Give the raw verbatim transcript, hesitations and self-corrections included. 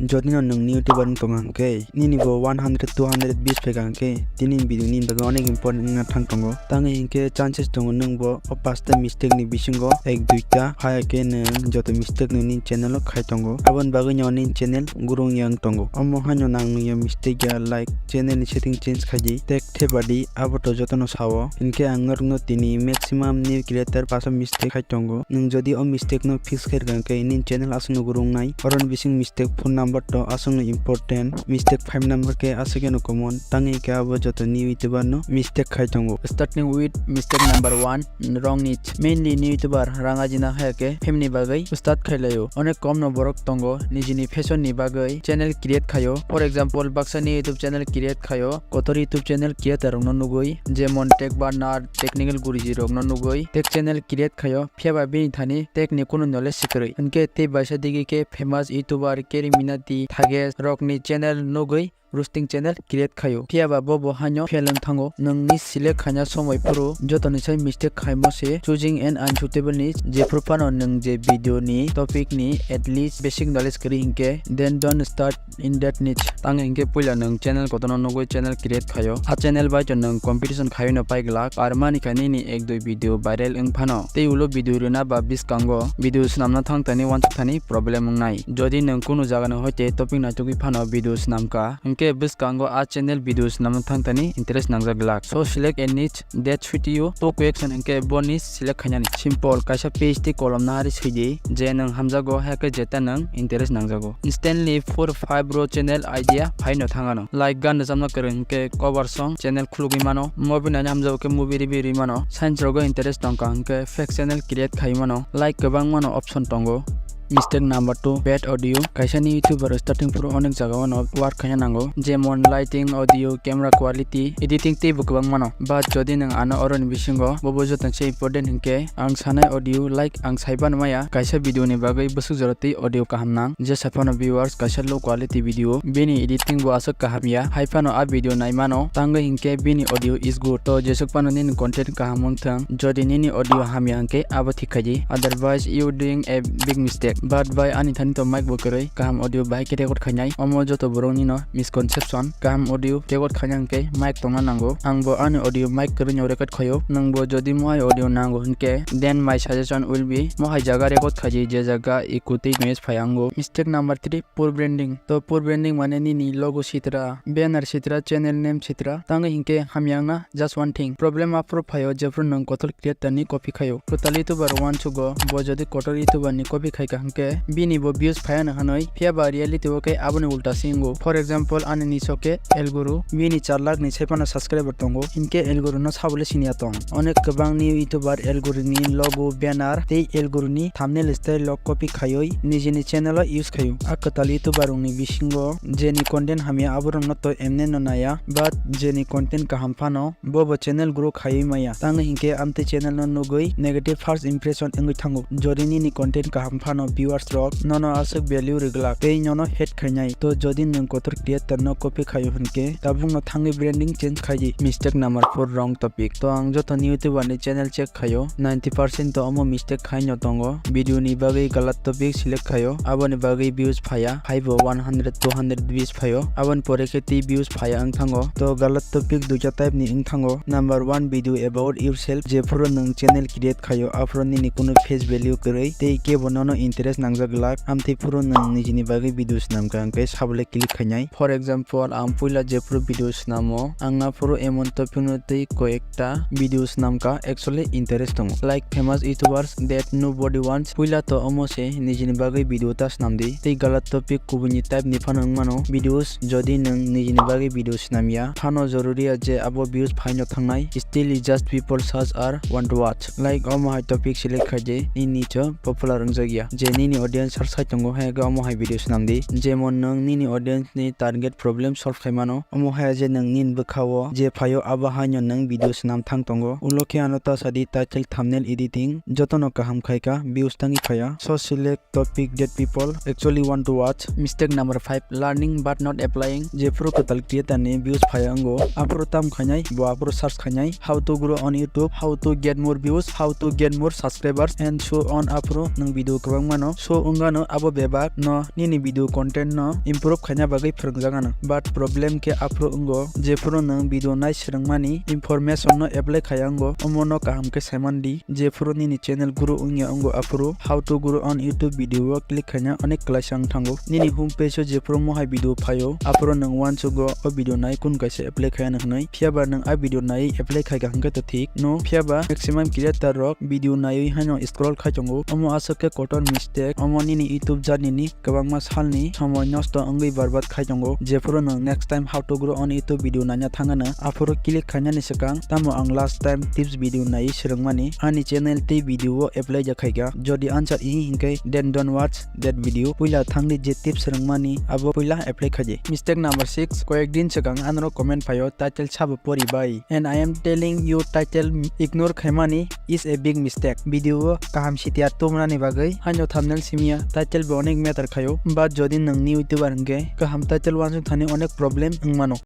Jodi no nwng ni YouTuber wng tongo hwnkhe, nini bo one hundred, two hundred views phaikha hwnkhe, tini video ni bagwi onek important wngna thang tongo. Tangwi hinkhe chances tongo nwng bo o pasta mistake ni bisingo ek duita, hai khe nwng joto mistake no nini channel o khai tongo. Aboni bagwi no nini channel grow wngya wng tongo. Omo haino nang nungya mistake ya, like channel ni setting change khaidi, tag thebadi abo to jotono sao. Hinkhe ang norokno tini maximum new creator paso mistake khai tongo. Nwng jodi o mistake no fix khairwkha hwnkhe nini channel aswkno grow wngnai. Oroni bising mistake phone number to aswkno important. Mistake five number khe aswk eno common. Tangwi khe abo joto new YouTuber no mistake khai tongo. Starting with mistake number one, wrong niche. Mainly new YouTuber rang ajina hai khe family bagwi start khai laio. Onek kom no borok tongo nijini fashion ni bagwi channel create khaio. For example, baksa ni YouTube channel create khaio, kotor YouTube channel creator rok no nugwi, jemon tech burner, technical guruji rok no nugwi tech channel create khaio, phiya ba bini thani tech ni kunu knowledge se kwrwi. Hinkhe tei baisa digi khe famous YouTuber Keri Minati, Thages rok ni channel nugwi roasting channel create khaio. Phiya ba bo bo haino fail wng thango. Nwng ni select khaina somoi phuru jotoni sai mistake khaimo se choosing an unsuitable niche, jephru phano nwng je video ni topic ni at least basic knowledge kwrwi hinkhe, then don't start in that niche. Tang hinkhe puila nwng channel kotorno nugwi channel create khaio. A channel bai to nwng competition khaiwi no pai glak, ar mani kha nini ek dui video viral wng phano. Tei ulo video rwna ba bwskango video swnamna thang thani uansuk thani problem wngnai. Jodi nwng kunu jaga ni hoite topic naitugwi phano video swnamkha, hinkhe bwskango a channel video swnamna thang thani interest nangjak glak. So select a niche that suit you. To question hinkhe bo niche select khainani. Simple, kaisa page tei kolom nahari swidi je nwng hamjago, hai khe jeta nwng interest nangjago. Instantly four five bro channel idea phaino thangano. Like gan rwchapna kwrwng hinkhe cover song channel khulugwi mano. Movie naina hamjago khe movie review rwi mano. Science rogo interest tongkha hinkhe fact channel create khai mano. Like kwbangmano option tongo. Mistake number two, bad audio. Kaisa ni YouTuber starting phuru onek jaga o no work khaina nango, jemon lighting, audio, camera quality, editing tei bo kwbangmano. But jodi nwng ano oroni bisingo bobo joto se important hinkhe ang sanai audio, like ang sai bano maya kaisa video ni bagwi bwswk jora tei audio kaham nang, jesa phano viewers kaisa low quality video, bini editing bo aswk kaham ya, hai phano a video nai mano, tangwi hinkhe bini audio is good. To jeswk phano nini content kaham wng thang, jodi nini audio hamya hinkhe abo thik khaidi, otherwise you doing a big mistake. But bai ani thani to mic bo kwrwi, kaham audio bahai khe record khainai, omo joto borok nino misconception. Kaham audio record khaina hinkhe mic tongna nango, ang bo ani audio mic kwrwi no record khaio, nwng bo jodi mohai audio nango hinkhe then my suggestion will be mohai jaga record khaidi je jaga echo tei noise phai ango. Mistake number three, poor branding. To poor branding mane nini logo sitra, banner sitra, channel name sitra, tangwi hinkhe hamya wngna just one thing. Problem aphuru phaio jephru nwng kotor creator ni copy khaio. Kwtal YouTuber uansugo, bo jodi kotor YouTuber ni copy khaikha hinkhe bini bo views phaiya no hwnwi, phiya ba reality o khe aboni ulta se wngo. For example, ani niso khe El Guru, bini char lakh ni sai phano subscriber tongo, hinkhe El Guru no sabole siniya tong. Onek kwbang ni YouTuber El Guru ni logo, banner tei El Guru ni thumbnail style rok copy khaiwi nijini channel o use khaio. A kwtal YouTuber rok ni bisingo jeni content hamya aborok no to emne no naya, but jeni content kaham phano bo bo channel grow khaiwi maya. Tangwi hinkhe amtwi channel no nugwi negative first impression wngwi thango. Jodi nini content kaham phano viewers rok nono aswk value rwglak tei nono hate khainai, to jodi nwng kotor creator no copy khaio hinkhe tabukno thangwi branding change khaidi. Mistake number four, wrong topic. To ang joto ni YouTuber ni channel check khaio, ninety percent to omo mistake khaino tongo. Video ni bagwi galat topic select khaio, aboni bagwi views phaiya, haibo one hundred, two hundred views phaio, aboni pore khe tei views phaiya wng thango. To galat topic duita type ni wng thango. Number one, video about yourself. Jephuru nwng channel create khaio, aphuru nini kunu face value kwrwi tei kebo nono interest nangjak glak, amtwi phuru nwng nijini bagwi video swnamkha, hwnkhe sabole click khainai. For example, ang puila jephuru video swnamo, ang aphuru emon topic no tei koyekta video swnamkha, actually interest tongo, like famous YouTubers that nobody wants. Puila to omo se nijini bagwi video ta swnamdi, tei galat topic kubuni type ni phano wngmano videos. Jodi nwng nijini bagwi video swnamya phano, joruri ya je abo views phaino thangnai, still just people search are want to watch. Like omo hai topic select khaidi, nini cho popular wngjakya, je nini audience search khai tongo, hai khe omo hai video swnamdi. Jemon nwng nini audience ni target problem solve khai mano. Omo hai je nwng nini bwkha o je phaio, abo haino nwng video swnam thang tongo. Ulo khe ano ta sadi, title, thumbnail, editing jotono kaham khaikha, views tangwi phaiya. So select topic that people actually want to watch. Mistake number five, learning but not applying. Jephuru kwtal creator ni views phaiya wngo, aphuru tam khainai, bo aphuru search khainai, how to grow on YouTube, how to get more views, how to get more subscribers and so on, aphuru nwng video kwbangma no. So wngano abo bebak no nini video content no improve khaina bagwi phwrwngjak ano. But problem khe aphuru wngo, jephuru nwng video nai swrwngmani information no apply khaya wngo, omo no kaham khe saiman di. Jephuru nini channel grow wngya wngo aphuru how to grow on YouTube video o click khaina onek klaisa wng thango. Nini home page o jephuru mohai video phaio aphuru nwng uansugo o video nai kun kaisa apply khaya hwnwi. Phiyaba nwng a video nai apply khaika hwnkhe to thik no, phiyaba maximum creator rok video naiwi haino scroll khai tongo, omo aswk khe kotor mistake, omo nini YouTube journey ni kwbangma salni somoi nosto wngwi barbat khai tongo. Jephuru nwng next time how to grow on YouTube video naina thangano, aphuru click khainani swkang tamo ang last time tips video naiwi swrwngmani ani channel tei video o apply ja khaika. Jodi answer ihi hinkhe then don't watch that video. Puila thangdi je tips swrwngmani abo puila apply khaidi. Mistake number six, koyek din swkang anoro comment phaio title sabo pori bai. And I am telling you, title ignore khaimani is a big mistake. Video o kaham sitiya tumnani bagwi haino thumbnail simiya title bo onek matter khaio. But jodi nwng new YouTuber hwnkhe kaham title uansuk thani onek problem wngmano.